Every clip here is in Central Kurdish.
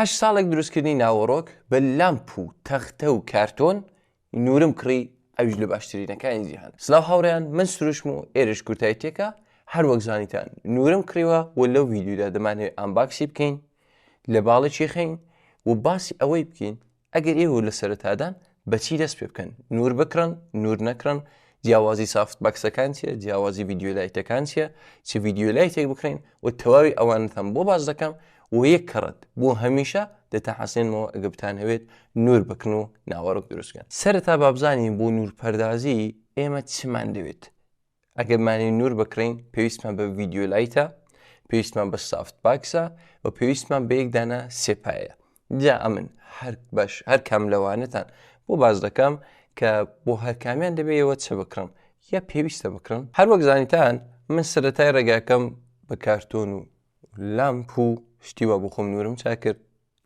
پاش ساڵێک دروستکردنی ناوەڕۆک بە لامپ و تەختە و کارتۆن نورم کڕی ئەویش لە باشترینەکانی جیهان. سلاو هاوڕێیان من سروشم و ئێرەش کورتایتێکە هەر وەک زانیتان نورم کڕیوە و لەو ڤیدیۆدا دەمانەوێت unbox ی بکەین لە باڵێکی خەین و باسی ئەوەی بکەین ئەگەر ئێوە لە سەرەتادان بەچی دەست پێ بکەن نور بکڕن نور نەکڕن جیاوازی soft box ەکان چیە جیاوازی video light ەکان چیە چ video light ێک بکڕین و تەواوی ئەوانەتان بۆ باس دەکەم و یەک کەڕەت بۆ هەمیشە دەتانحەسێنمەوە ئەگە بتانهەوێت نور بکن و ناوەڕۆک دروست بکەن. سەرەتا با بزانین بۆ نورپەردازی ئێمە چمان دەوێت؟ ئەگەر بمانەوێت نور بکڕین پێویستمان بە video light ە، پێویستمان بە soft box ە و پێویستمان بە یەک دانە سێپایە. جا ئەمن هەر بەش هەر کام لەوانەتان بۆ باس دەکەم کە بۆ هەر کامیان دەبێ ئێوە چ بکڕن یا پێویستە بکڕن. هەر وەک زانیتان من سەرەتای ڕێگاکەم بە کارتۆن و لامپ و شتی وا بۆ خۆم نورم چا کرد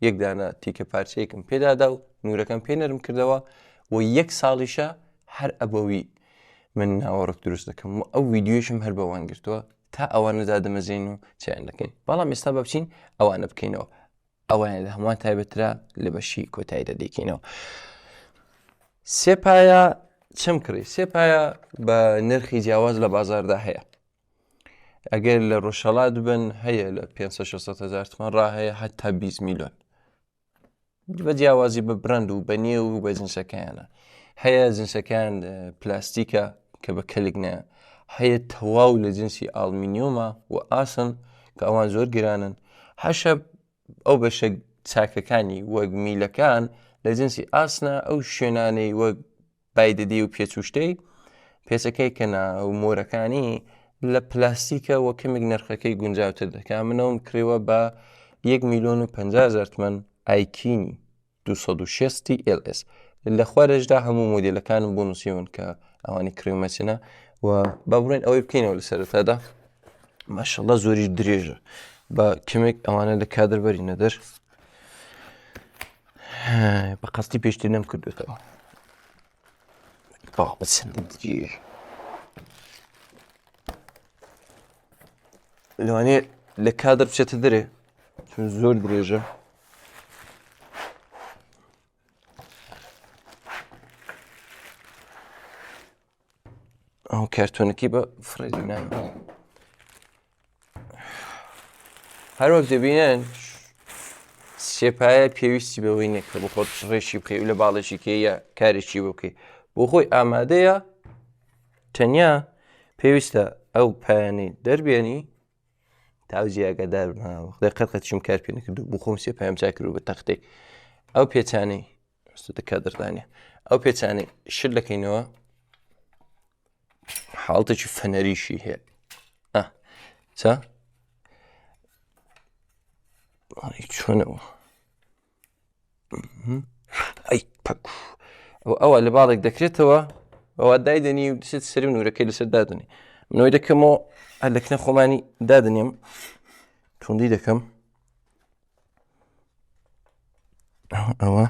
یەک دانە تیکە پارچەیەکم پێدادا و نورەکەم پێ نەرم کردەوە و یەک ساڵیشە هەر ئەبەوی من ناوەڕک دروست دەکەم و ئەو ویددیوشم هەر بەوان گرتووە تا ئەوانە دادەمەزین و چیان دەکەین بەڵام ئێستا بە بچین ئەوانە بکەینەوە ئەویان لە هەمووان تایبەترا لە بەشی کۆتاییدا دەیکەینەوە سێپایە چم کڕی سێپایە بە نرخی جیاواز لە بازاردا هەیە ئەگەر لە ڕۆژهەڵات بن هەیە لە 500 هزار تمەن ڕا هەیە هەتا 20 میلیۆن بە جیاوازی بە brand و بە نێو و بە جنسەکەیانە هەیە جنسەکان پلاستیکە کە بە کەلک نە هەیە تەواو لە جنسی ئاڵمینیۆمە و ئاسن کە ئەوان زۆر گرانن هەشە ئەو بەشە چاکەکانی وەک میلەکان لە جنسی ئاسنە ئەو شوێنانەی وەک بایدەدی و پێچوشتەی پێچەکەی کە نا و مۆرەکانی لە پلاستیکە وە کەمێک نرخەکەی گونجاوتر دەکا منەوەم کڕیوە بە 1 میلیۆن و 50 هزار تمەن ئایکینی 260 LS لە خوارێشدا هەموو مۆدیلەکانم بۆ نووسیون کە ئەوانی کڕیومەچنە و با بڕێن ئەوەی بکەینەوە لە سەرەتادا ماشەڵڵا زۆریش درێژە بە کەمێک ئەوانە لە کادر بەرینە دەر بە قەستی پێشتر نەم کردوێتەوە بابە چەندە درێژ لەوانەیە لە کادر بچێتە دەرێ چون زۆر درێژە ئەو کارتۆنەکەی بە فڕێدی ناوە هەروەک دەبینن سێپایە پێویستی بەوەی نییە کە بۆ خۆت ڕێشی بکەی و لە باڵێکی کەی یا کارێکی بۆ بکەی بۆ خۆی ئامادەیە تەنیا پێویستە ئەو پایانی دەربێنی تاوجی ئاگادار خدای قەت قەتشم کار پێ نەکردو بۆ خۆم سێ پایم چا کرد بە تەختێک ئەو پێچانەی دەکات دەردانە ئەو پێچانەی شل دەکەینەوە حاڵتێکی فەنەریشی هەیە چا چۆنەوە ئەی پەکو ئەوە لە باڵێک دەکرێتەوە ئەوە دایدەنی و دەچێت سەری و نورەکەی لەسەر دادنی منەوەی دەکەمەوە هەر لەکنە خۆمانی دادنیم توندی دەکەم ئەوە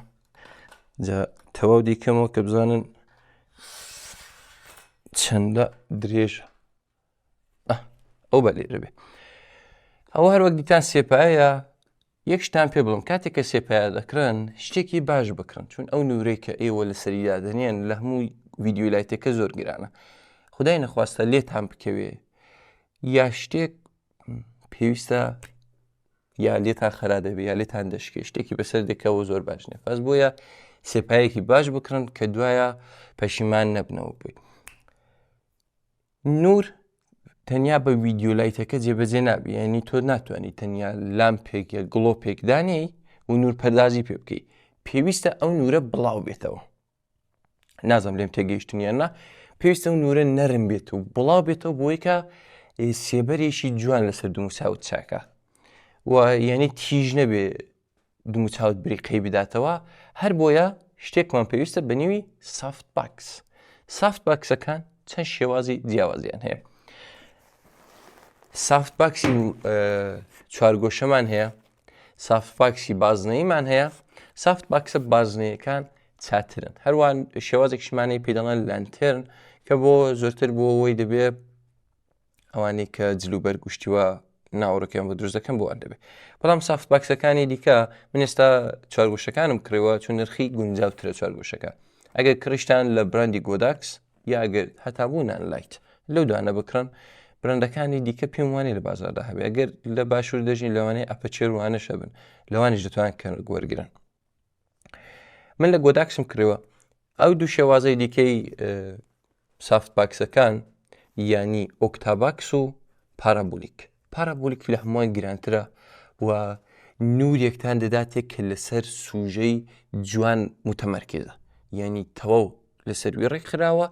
جا تەواو دیکەمەوە کە بزانن چەندە درێژە ئەو بە لێرە بێ ئەوە هەروەک دیتان سێپایە یەک شتان پێ بڵم کاتێک کە سێپایە دەکڕن شتێکی باش بکڕن چون ئەو نورەی کە ئێوە لە سەریدا دەنێن لە هەموو video light ەکە زۆر گرانە خدای نەخواستە لێتان بکەوێ یا شتێک پێویستە یا لێتان خەرا دەبێ یا لێتان دەشکێ شتێکی بەسەر دێکەوە زۆر باش نیە پس بۆیە سێپایەکی باش بکڕن کە دوایە پەشیمان نەبنەوە بووی نور تەنیا بە video light ەکە جێبەجێ نابی یعنی تۆ ناتوانانی تەنیا لامپێک یا گڵۆپێک دانێی و نور پەردازی پێ بکەی پێویستە ئەو نورە بڵاو بێتەوە نازم لێم تێگەیشتن یان نا پێویستە و نورە نەرم بێت و بڵاو بێتەوە بۆی کە سێبەرێکی جوان لەسەر دوموساوت چاکە و یعنی تیژ نەبێ دموچاوت بریقەی بداتەوە هەر بۆیە شتێکمان پێویستە بە نێوی soft box soft box ەکان چەند شێوازی جیاوازیان هەیە soft box ی چوارگۆشەمان هەیە soft box ی بازنەیمان هەیە soft box ە بازنەیەکان چاترن هەروان شێوازێکشمانەی پێ دەڵێن lantern کە بۆ زۆرتر بۆ ئەوەی دەبێ ئەوانەی کە جلوبەرگ و شتیوە. ناوەڕۆکیان بۆ دروست دەکەم بۆ ئەن دەبێت بەڵام softbox ەکانی دیکە من ئێستا چوارگۆشەکانم کڕیوە چون نرخی گونجاوترە چوارگۆشەکە ئەگەر کڕیشتان لە براندی گۆداکس یا ئەگەر هەتا بوو نانلایت لەو دوانە بکڕن برندەکانی دیکە پێم وانێ لە بازاردا هەبێ ئەگەر لە باشوور دەژین لەوانەیە ئەپەچێر وانەشە بن لەوانیش دەتوان کە وەرگن من لە گۆداکسم کڕیوە ئەو دوو شێوازەی دیکەی softbox ەکان یانی octabox و parabolic. Parabolic لە هەمووان گرانترە و نورێکتان دەداتێک کە لەسەر سوژەی جوان متەمەرکزە یعنی تەواو لەسەر وی ڕێکخراوە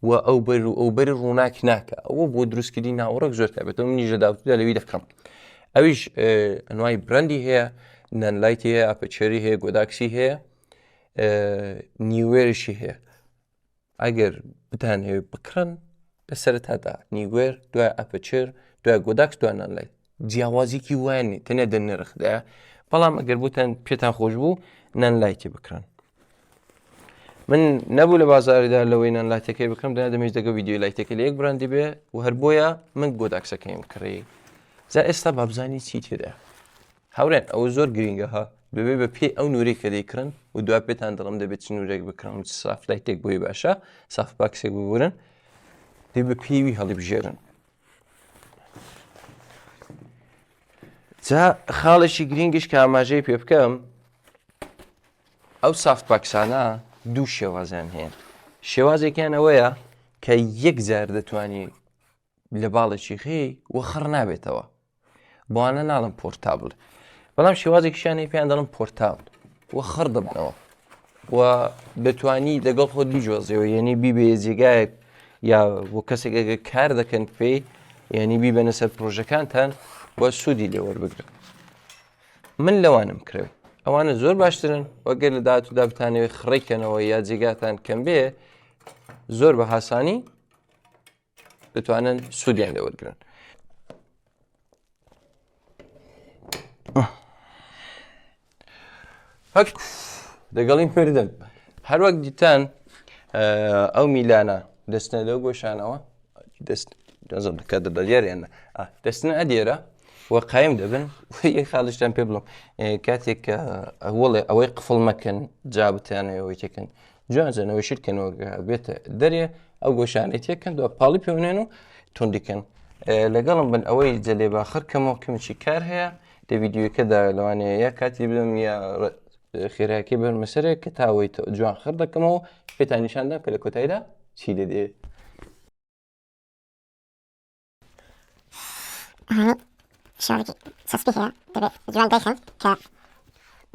و ئەو بەر و ئەو بەری ڕووناک ناکە ئەوە بۆ دروستکردنی ناوەڕۆک زۆر تایبەتە منیش لە داوتدا لەوی دەکڕم ئەویش ئەنوای برندی هەیە نەنلایتی هەیە ئەپەچێری هەیە گۆداکسی هەیە نیوێرشی هەیە ئەگەر بتانەوێت بکڕن لە سەرەتادا نیوێر دوای ئەپەچر دوای گۆداکس دوای نانلایت جیاوازیکی وایە نیە تەنیا دە نرخدا بەڵام ئەگەر بوتان پێتان خۆش بوو نانلایتی بکڕن من نەبوو لە بازاریدا لەوەی نان لایتەکەی بکەم دەنا دەمێش دەگە ڤیدیۆی لایتەکە لە یەک براندی بێ و هەر بۆیە من گۆداکسەکەیم کڕی جا ئێستا بابزانی چی تێدا هاورێن ئەوە زۆر گرینگە ها دەبێ بە پێی ئەو نورەی کە دەیکڕن و دوا پێتان دەڵم دەبێت چ نورێک بکڕن و چ soft light ێک بۆی باشە softbox ێک ببورن دەبێ بە پێوی هەڵیبژێرن جا خاڵێکی گرینگیش کە ئاماژەی پێ بکەم ئەو softbox انە دوو شێوازیان هەیە شێوازێکیان ئەوەیە کە یەک جار دەتوانی لە باڵێکی خێی و خڕ نابێتەوە بۆوانە ناڵم portable بەڵام شێوازێکیشیان هەیە پێیان دەڵم portable و خڕ دەبنەوە و دەتوانی لەگەڵ خۆت بیجۆزیەوە یعنی بیبێ جێگایەک یا بۆ کەسێک ئەگەر کار دەکەن پێی یعنی بیبەنە سەر پرۆژەکانتان بۆ سوودی لێوەربگرن من لەوانم کرێ ئەوانە زۆر باشترن وەگەر لە داهاتوودا بتانەوێت خڕیکەنەوە یا جێگاتان کەم بێ زۆر بە هاسانی دەتوانن سوودیان لێ وەرگن هەک دەگەڵی مردن هەروەک دیتان ئەو میلانە دەستنە لەو گۆشانەوە دەست دەزم کە دەدەێرێنە دەستنە ئەدێرە و قایم دەبن یەک خاڵشتان پێ بڵم کاتێک کە وڵێ ئەوەی قفڵ مەکەن جابتیانەوەی تێکن جوان جەنەوەی شیرکەنەوە بێتە دەرێ ئەو گۆشانەی تێکەن دو پاڵی پێونێن و توندیکەن لەگەڵم بن ئەوەی جەلێ باخر کەمەوە کەمچی کار هەیە لە ڤیددیوەکەدا لەوانەیە یا کاتی بدەم یا خێراکی بەرمە سەرێک کە تاوەی جوان خڕ دەکەمەوە پێتان نیشاندام کە لە کۆتاییدا چی لێ ئەمانە شێوازێکی چەسپی هەیە دەبێت جوان دایخەن کە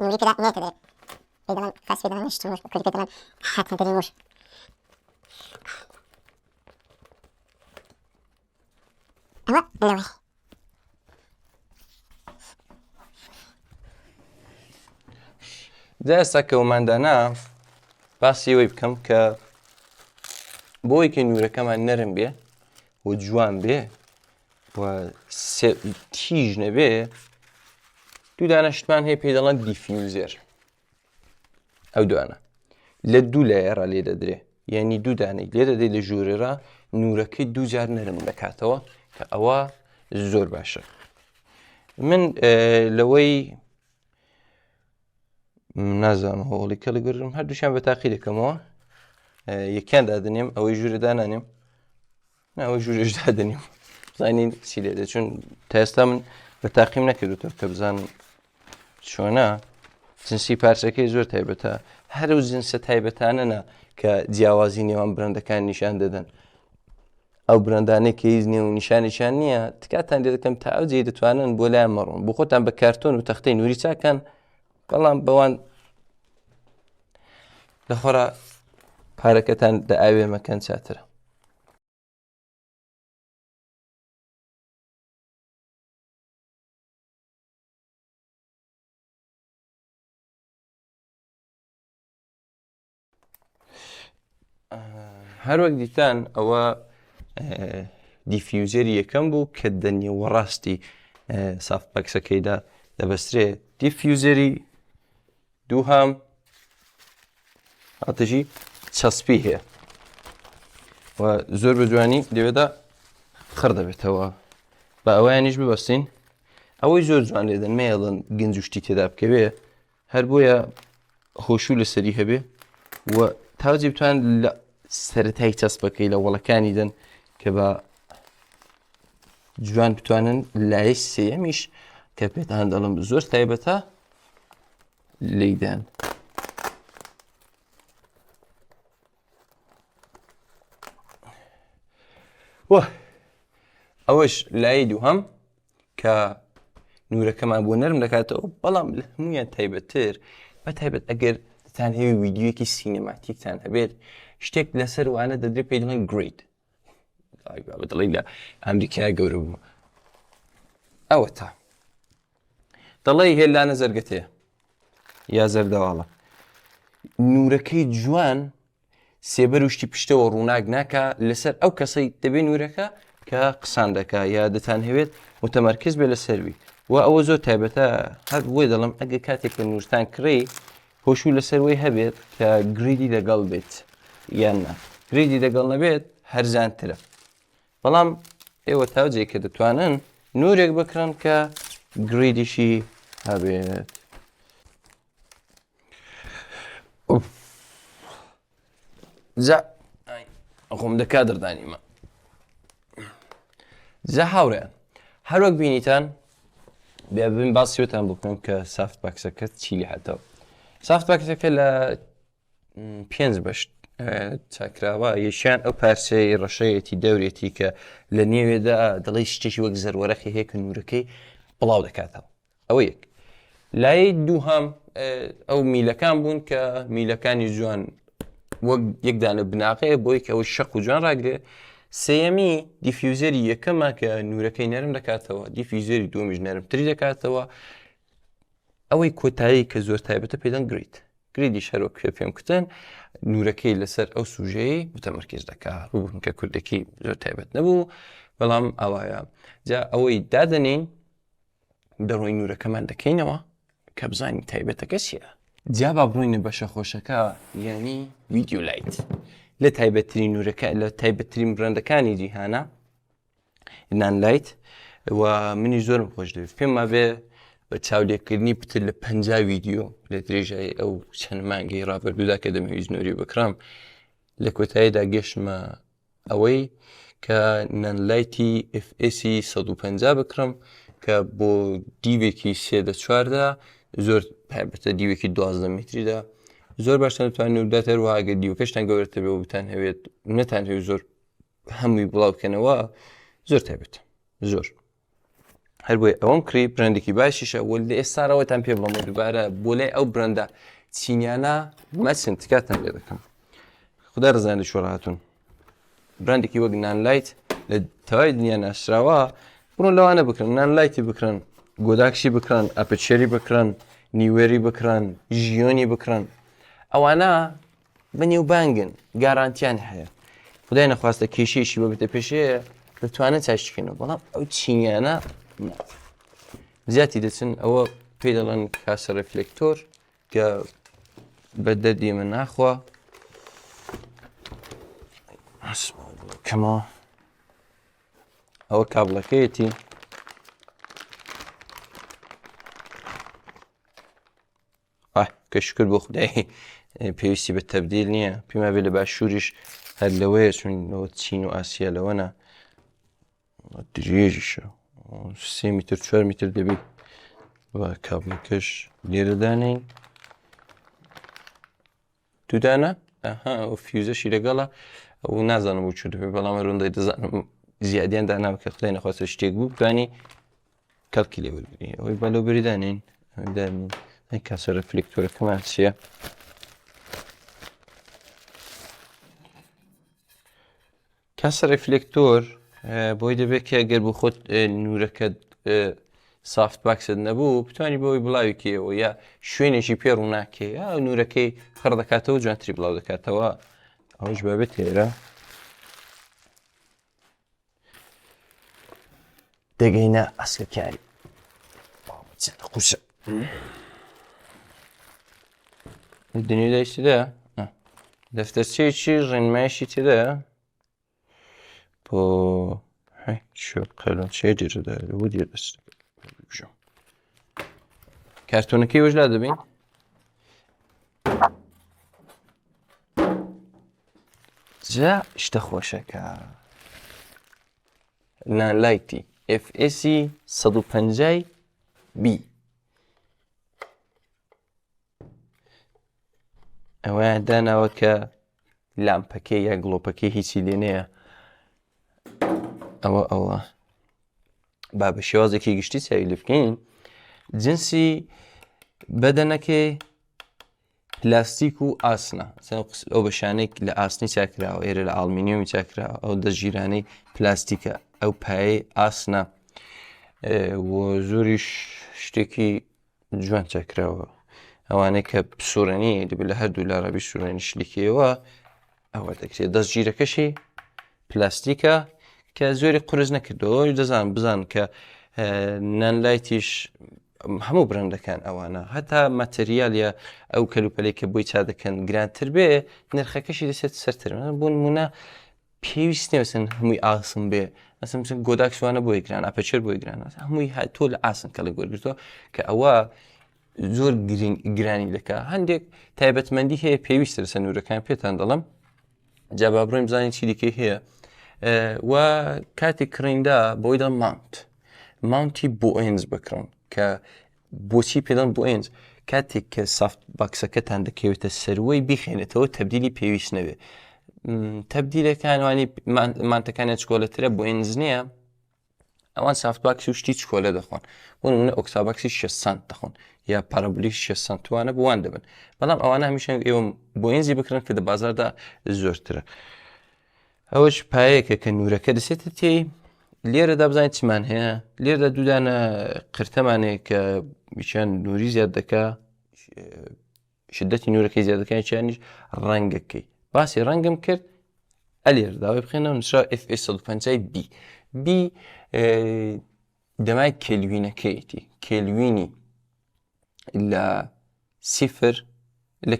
نوری تێدا نێتە دەرێ پێی دەڵێن فارسی پێی دەڵێن شتومور کوردی پێی دەڵێن هاتنە دەرێ نور ئەوە لەوەی جا ئێستا کە وماندانا باسی ئەوەی بکەم کە بۆی کە نورەکەمان نەرم بێ و جوان بێ و تیژ نەبێ دوو دانە شتمان هەیە پێی دەڵێن diffuser ئەو دوانە لە دوو لایەڕا لێ دەدرێ یعنی دوو دانەی لێ دەدەی لە ژوورێرا نورەکەی دوو جار نەرم دەکاتەوە کە ئەوە زۆر باشە من لەوەی نازانم هەوڵی کەڵک بگرم هەردووشیان بە تاقی دەکەمەوە یەکیان دادنێم ئەوەی ژوورە دانانێم ئەوەی ژوورێش دادنیم زانین چی لێ دەچون تا ئێستا من بە تاقیم نەکردوتەوە کە بزانم چۆنە جنسی پارچەکەی زۆر تایبەتە هەر و جنسە تایبەتانەنا کە جیاوازی نێوان برندەکان نیشان دەدەن ئەو برندانەی کە هیچ نێو نیشانێکیان نییە تکاتان لێ دەکەم تا ئەو جێی دەتوانن بۆ لایان مەڕۆن بۆ خۆتان بە کارتۆن و تەختەی نووری چاکەن بەڵام بەوان لەخۆرا پارەکەتان دە ئاوێ مەکەن چاترە. هەروەک دیتان ئەوە diffuser ی یەکەم بوو کە دە نێوەڕاستی softbox ەکەیدا دەبەسترێ diffuser ی دووهام ئاتژی چەسپی هەیە و زۆر بە جوانی لەوێدا خڕ دەبێتەوە بە ئەویانیش ببەستین. ئەوەی زۆر جوان لێدەن مەیەڵن گنج و شتی تێدا بکەوێ هەر بۆیە هۆشوو لەسەری هەبێ و تاجی بتوان لە سەتای چەسپەکەی لە وەڵەکانی دەن کە بە جوان بتوانن لای سێمیش کە پێتان دەڵم زۆر تایبەتە لیدان. وە ئەوەش لای دووهەم کە نورەکەمان بۆ نەرم دەکاتەوە بەڵام لە هەمویان تایبەتتر بە تایبەت ئەگەر دەتان هەوێ ویددیوەکی cinematic تان هەبێت شتێک لەسەر وانە دەدرێت پێی دەڵێن grid دڵی لە ئەمریکا گەورە بوو ئەوە تا دەڵێی هێلانە زەرگەتەیە یا زەردەواڵە نورەکەی جوان سێبەر و شتی پشتەوە ڕووناک ناکا لەسەر ئەو کەسەی دەبێ نورەکە کە قسان دەکا یا دەتان هەوێت متەمەرکز بێ لەسەروی و ئەوە زۆر تایبەتە هەر بۆی دەڵم ئەگە کاتێک کە نورتان کڕی هۆشوو لەسەر وەی هەبێت کە grid ی لەگەڵ بێت یان نا grid ی لەگەڵ نەبێت هەرزانترە بەڵام ئێوە تاوجێ کە دەتوانن نورێک بکڕن کە grid یشی هەبێت. جا خۆم دەکا دەردانیمە جا هاوڕێیان هەروەک بینیتان بێ بن باسیوتان بکەم کە soft box ەکە چی لێ هاتەوە soft box ەکە لە پێنج بەش چاکراوە یەکیان ئەو پارچەی ڕەشەیەتی دەورێتی کە لە نێوێدا دەڵی شتێکی وەک زەروەرەخی هەیە کە نورەکەی بڵاو دەکاتەوە ئەوە یەک لای دووهام ئەو میلەکان بوون کە میلەکانی جوان وەک یەکدانە بناغەیە بۆی کە ئەوە شەق و جوان ڕاگرێ سێیەمی diffuser ی یەکەمە کە نورەکەی نەرم دەکاتەوە diffuser ی دووەمیش نەرمتری دەکاتەوە ئەوەی کۆتایی کە زۆر تایبەتە پێدەن grid grid یش هەروەک پێ پێم کوتن نورەکەی لەسەر ئەو سوژەیە متەمەرکز دەکا ببوون کە کوردەکەی زۆر تایبەت نەبوو بەڵام ئاوایە جا ئەوەی دادەنین دەڕۆین نورەکەمان دەکەینەوە کە بزانین تایبەتەکە چییە جا با بڕۆینە بەشە خۆشەکە یعنی video light لە تایبەتترین نورەکە لە تایبەتترین brand ەکانی جیهانە Nanlite و منی زۆرم خۆش دەوێت پێم مابێ بە چاولێکردنی پتر لە 50 ویددیو لە درێژای ئەو چەند مانگەی ڕابردوودا کە دەمەویست نوری بکڕم لە کۆتاییدا گەشتمە ئەوەی کە Nanlite ی FS 150 بکڕم کە بۆ دیوێکی سێ دە چواردا زۆر تایبەتە دیوێکی 12 متریدا زۆر باشتان بتوانن نوردات هەروەها ئەگەر دیوەکەشتان گەورەتر بێ و بتان هەوێت نەتان هەوێت زۆر هەمووی بڵاو بکەنەوە زۆر تایبەت زۆر هەر بۆیە ئەوەم کڕی brand ێکی باشیشە وە لە ئێستاڕەوەتان پێ بڵم دووبارە بۆ لای ئەو brand ە چینیانە مەچن تکاتان لێ دەکەم خدا ڕزان لە شۆڕهاتون brand ێکی وەک Nanlite لە تەواوی دنیا ناسراوە بڕۆن لەوانە بکرن Nanlite ی بکرن Godox ی بکرن Aputure ی بکرن Neewer ی بکرن Zhiyun ی بکرن ئەوانە بەنێوبانگن گارانتیان هەیە خدای نەخواستە کێشەیەکی بۆ بێتە پێشێ دەتوانن چاشکەنەوە بەڵام ئەو چینیانە زیاتی دەچن ئەوە پێی دەڵێن کاسە reflector کە بە دەردی من ناخوا کەمەوە ئەوە کابڵەکەیەتی کە شکر بۆ خودای پێویستی بە تەبدیل نییە پێما بێ لە باشووریش هەر لەوەیە چونەوە چین و ئاسیا لەوەنە درێژیشە سێ میتر چوار میتر دەبی و کابلەکەش لێرە دانین دوو دانە ئەها ئەو فیوزەشی لەگەڵە ئەو نازانم بۆ چۆ دەبێت بەڵام هەروەندەی دەزانم زیادیان داناوە کە خدای نەخواستە شتێک بوو بتوانی کەڵکی لێ وەرگری ئەوەی با لەو بەری دانێین دانێین ئەی کاسە reflector ەکەمان چییە؟ کاسە reflector بۆی دەبێت کە گەر بۆ خۆت نورەکەت soft box ت نەبوو بتانی بۆی بڵاوی کەیەوە یا شوێنێکی پێ ڕووناکەی یا نورەکەی خڕ دەکاتەوە جوانتری بڵاو دەکاتەوە ئەوش بابێت لێرە دەگەینە ئەسلکاری قورسە دنیای تێدا دەفتەرچەیەکی ڕێنمایشی تێدایە بۆ قەلۆن چێ دێرەدا بۆ دێر دەست. بیکوژم. کارتۆنەکەی وەش لا دەبین. جا شتە خۆشەکە نانلایتی FS 150 B ئەوەیان داناوە کە لامپەکەی یا گڵۆپەکەی هیچی لێ نییە ئەوە ئەوە با بە شێوازێکی گشتی چاوی لێ بکەین جنسی بەدەنەکەی پلاستیک و ئاسنە ئەو بەشانێک لە ئاسنی چاکراوە ئێرە لە ئاڵمینیۆمی چاکراوە ئەو دەستگیرانەی پلاستیکە ئەو پایەی ئاسنە و زۆریش شتێکی جوان چاکراوە ئەوانەی کە سوورەنی دەبێت لە هەردوو لا ڕەبی سوورەنی شلیکەوە ئەوە دەکرێت دەستگیرەکەشی پلاستیکە کە زۆری قورس نەکردەوە دەزان بزان کە نانلایتیش هەموو برندەکان ئەوانە هەتا مەتەریالیە ئەو کەلوپەلێک کە بۆی چا دەکەن گرانتر بێ نرخەکەشی دەچێت سەرتر بۆ نمونە پێویست نییە مەسەن هەمووی ئاسن بێ مەسەن مثل گۆداکسوانە بۆی گران ئەپەچەر بۆی گران هەمووی تۆ لە ئاسن کەڵک وەرگرتووە کە ئەوە زۆر گرانی دەکا هەندێک تایبەتمەندی هەیە پێویستە لەسەر نورەکان پێتان دەڵم جا با بڕۆین بزانین چی دیکەی هەیە و کاتێک کڕیندا بۆی دەڵم mount mount ی Bowens بکڕن کە بۆچی پێدەڵێن Bowens کاتێک کە soft box ەکەتان دەکەوێتە سەروەی بیخێنێتەوە تەبدیلی پێویست نەبێ تەبدیلەکانوانی mount ەکانیان چکۆلەترە Bowens نییە ئەوان soft box و شتی چکۆلە دەخۆن بۆ نمونە octabox ی 6 سانت دەخۆن یا parabolic 6 سانتوانە بوان دەبن بەڵام ئەوانە هەمیشە ئێوە Bowens ی بکرن کە لە بازاردا زۆرترە ئەوەش پایەکە کە نورەکە دەچێتە تێی لێرەدا بزانین چمان هەیە لێرەدا دوودانە قرتەمانەیە کە میچیان نوری زیاد دەکا شدەتی نورەکەی زیاد دەکەن چیانیش ڕەنگەکەی باسی ڕەنگم کرد ئەلێر داوای بخێنەوە نووسرا FS150 B B دەمای کێلوینەکەیەتی کێلوینی لە سیفر لە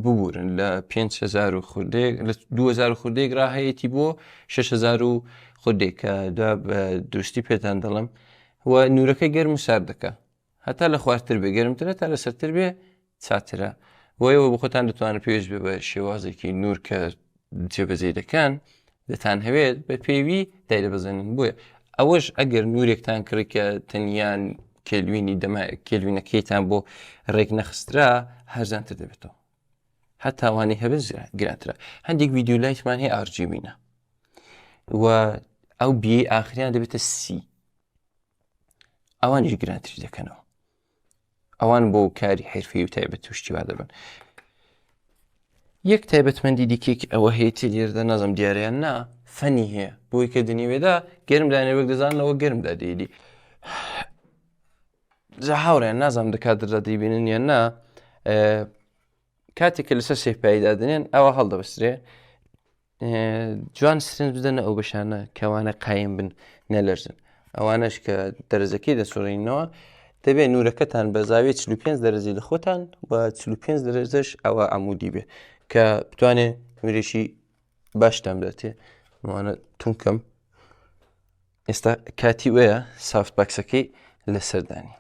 ببورن لە 5هزار و خوردێک لە 2000 خوردێک ڕاهەیەتی بۆ 6هزار و خوردێک کە دوا بە دروستی پێتان دەڵم و نورەکە گەرم و سارد دەکە هەتا لە خوارتر بێ گەرمترە تا لەسەرتر بێ چاترە بۆ ئێوە بخۆتان دەتوانن پێویست بێ بە شێوازێکی نور کە جێبەجێ دەکەن دەتان هەوێت بە پێوی دایدەبەزێنن بۆیە ئەوەش ئەگەر نورێکتان کڕی کە تەنیا کێلوینی دەما کێلوینەکەیتان بۆ ڕێک نەخسترا هەرزانتر دەبێتەوە هەتاوانی هەبێت گرانترە هەندێک ڤیدیۆ light مان هەیە RGB ینە و ئەو B ئاخریان دەبێتە C ئەوانیش گرانتری دەکەنەوە ئەوان بۆ کاری حرفی و تایبەت توشتی وا دەبن یەک تایبەتمەندی دیکێک ئەوە هەیەی لێردا نازم دیارەیان نا فەنی هەیە بۆی کە دنیوێدا گەرم دانێ وەک دەزانەوە گەرمدا دێدی جا هاوڕێن نازانم دەکات دەدا دەیبینن یان نا کاتێک کە لەسەر سێپایی دادنێن ئەوە هەڵدەبەسترێ جوان سرنج بدەنە ئەو بەشانە کەوانە قایم بن نەلەرزن ئەوانەش کە دەرەجەکەی دەسوڕینەوە دەبێت نورەکەتان بە زاویە 45 دەرەجەی لە خۆتان و 45 دەرەجەش ئەوە عمودی بێ کە بتوانێت نورێکی باشتان بداتێ ئەوانە تونکەم ئێستا کاتی وەیە soft box ەکەی لەسەردانی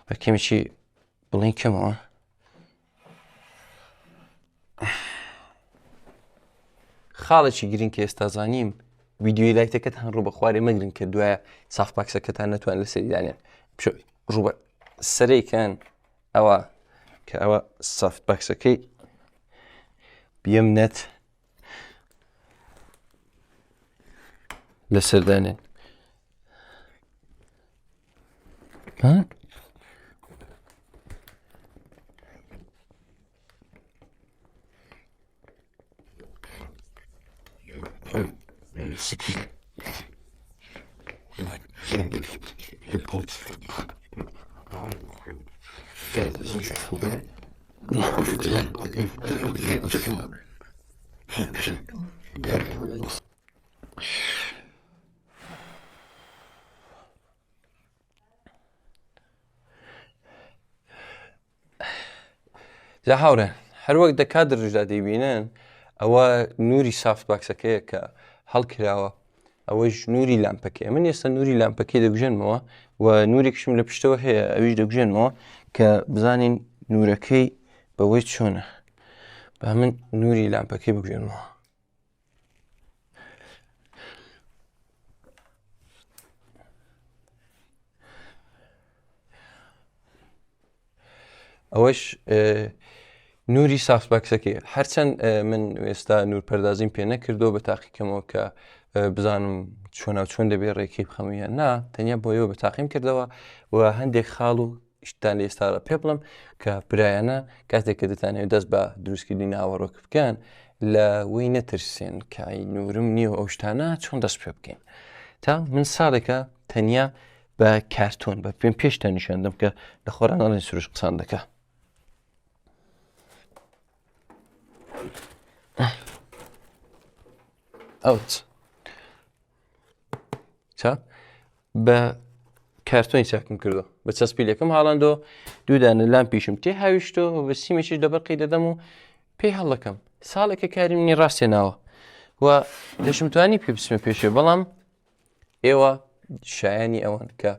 بە کەمێکی بڵین کەمەوە خاڵێکی گرنگ کە ئێستا زانیم ڤیدیۆی light ەکەتان ڕوو بە خوارێ مەگرن کە دوایە soft box ەکەتان نەتوان لەسەری دانێن ڕوو بە سەرەیکەن ئەوە کە ئەوە soft box ەکەی بیم نەت لەسەر دانێن ها؟ جا هاوڕێ هەروەک دە کادرشدا دەیبینن ئەوە نوری soft box ەکەیە کە هەڵکراوە. ئەوەش نوری لامپەکەی من ئێستا نوری لامپەکەی دەگوژێنمەوە و نورێکشم لە پشتەوە هەیە ئەویش دەگوژێنمەوە کە بزانین نورەکەی بەوەی چۆنە با من نوری لامپەکەی بگوێنمەوە. ئەوەش نوری softbox ەکەی هەرچەند من ئێستا نور پەردازیم پێ نەکردو بە تاقیکەمەوە کە بزانم چۆنا چۆن دەبێ ڕێکی بخەمە نا تەنیا بۆیەوە بە تاقیم کردەوە و هەندێک خاڵ و شتان لە ئێستادا پێ بڵم کە برایانە کاتێک کە دەتانەوێت دەست بە دروستکردنی ناوەڕۆک بکەن لە وی نەترسێن کە ئەی نورم نییە و ئەو شتانە چۆن دەست پێ بکەین تا من ساڵێکە تەنیا بە کارتۆن بە پێم پێشتان نیشاندەم کە لە خۆران ئەڵێن سروش قسان دەکە ئەوت چا بە کارتۆنی چاکم کردو بە چەسپیلەکەم هاڵاندۆ دوودانە لامپیشم تێ هاویشتۆ بە سیمێکیش لەبەرقی دەدەم و پێی هەڵەکەم ساڵێکە کاری منی ڕاستێناوە و دەشمتوانی پێ بچمە پێشێ بەڵام ئێوە شایانی ئەوەن کە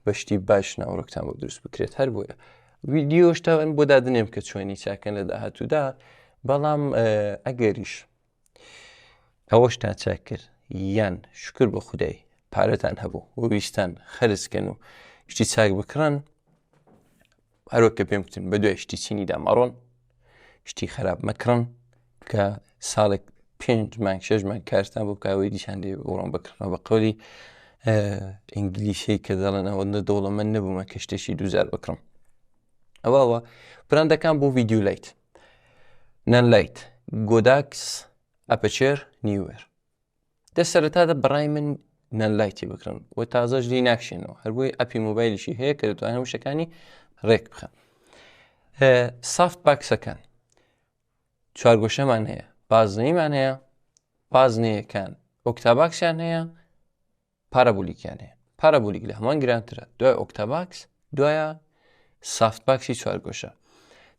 بەشتی باش ناوەڕۆکتان بۆ دروست بکرێت هەر بۆیە ویددیۆشتان بۆ دادنێم کە چۆنی چاکەن لە داهاتوودا بەڵام ئەگەریش ئەوەشتان چاک کرد یان شکر بۆ خودای پارەتان هەبوو و ویستان خەرجکەن و شتی چاک بکڕن هەروەک کە پێم گوتن بە دوای شتی چینیدا مەڕۆن شتی خراپ مەکڕن کە ساڵێک پێنج مانگ شش مانگ کارتان بۆ بکەوەی دیسان لێ بڕۆن بکڕنەوە بە قەولی ئینگلیشی کە دەڵێن ئەوەندە دەوڵەمەند نەبوومە کە شتێکی دووزار بکڕم ئەوەوە براندەکان بۆ video light Nanlite Godox Aputure Neewer دە سەرەتادا بەڕای من Nanlite ی بکڕن و تازەش لی ناکشێنەوە هەر بۆی app ی مۆبایلیشی هەیە کە دەتوانن هەموو شتەکانی ڕێک بخەن softbox ەکان چوارگۆشەمان هەیە بازنەیمان هەیە بازنەیەکان octabox یان هەیە parabolic یان هەیە parabolic لە هەمان گرانترە دوای octabox دوایە softbox ی چوارگۆشە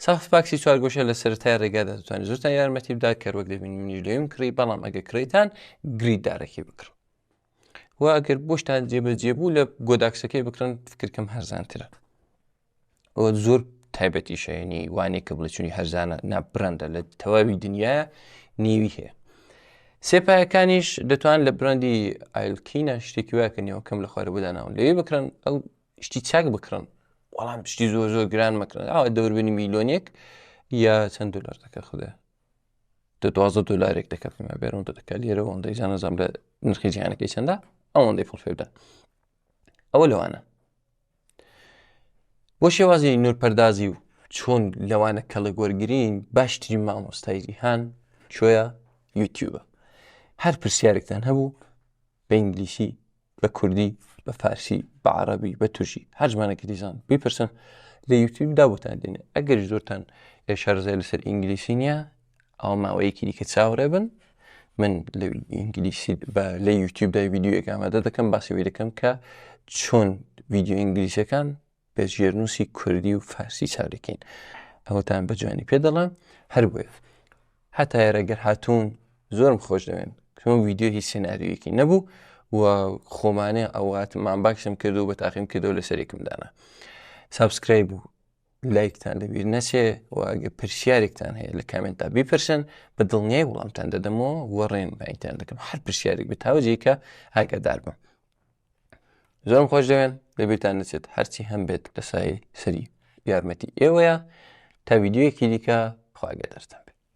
softbox ی چوارگۆشە لە سەرەتای ڕێگادا دەتوانێت زۆرتان یارمەتی بدات کە وەک دەبین منیش لەوێم کڕی بەڵام ئەگە کڕیتان grid دارەکەی بکڕن و ئەگەر بۆشتان جێبەجێ بوو لە Godox ەکەی بکڕن فکرکەم هەرزانترە ئەوە زۆر تایبەتیشە یعنی وانەیە کە بڵێ چونی هەرزانە نا برەندە لە تەواوی دنیاە نێوی هەیە سێ پایەکانیش دەتوان لە برندی ئایلکینە شتێکی وایە کە نێوەکەم لە خوارە بۆداناون لەوێ بکڕن ئەو شتی چاک بکڕن وەڵام شتی زۆر زۆر گران مەکرن ئەوە دەوربنی میلیۆنێک یا چەند دلار دەکە خودێ دە دوازدە دلارێک دەکە پێما بێرەوە دەکە لێرە ئەوەندەی زانەزانام لە نرخی جیهانەکەی چەندە ئەوەندەی پڵ پێ بدەن ئەوە لەوانە بۆ شێوازی نورپەردازی و چۆن لەوانە کەڵک وەرگین باشترین مامۆستای جیهان چۆیە یوتیوبە هەر پرسیارێکتان هەبوو بە ئینگلیسی بە کوردی بە فارسی بە عربی بە تورکی هەر زمانێکی دیزان بیپرسن لە یوتیوبدا بۆتان دێنێ ئەگەر زۆرتان شارەزای لەسەر ئینگلیسی نییە ئەوە ماوەیەکی دیکە چاوەڕێ بن من لە ئینگلیسی لە یوتیوبدا ڤیدیۆیەک ئامادە دەکەم باسی وی دەکەم کە چۆن ڤیدیۆ ئینگلیسیەکان بە ژێرنووسی کوردی و فارسی چاودەکەین ئەوەتان بە جوانی پێ دەڵێم هەر بۆیە هەتا ئێرە گەر هاتوون زۆرم خۆش دەوێن چۆن ڤیدیۆ هیچ سناریۆیەکی نەبوو و خۆمانێ ئەواتمان باکسم کردو بە تاقیم کردەوە لەسەرێکم دانا subscribe و لایکتان لەبیر نەچێ و ئەگەر پرسیارێکتان هەیە لە comment تا بیپرسن بە دڵنیای وڵامتان دەدەمەوە و ڕێنماییتان دەکەم هەر پرسیارێک بێت تاوەجێی کە ئاگادار بم زۆرم خۆش دەوێن لەبیرتان نەچێت هەرچی هەم بێت لە سایەی سەری یارمەتی ئێوەیە تا ڤیدیۆیەکی دیکە خوا ئاگادارتان بێت.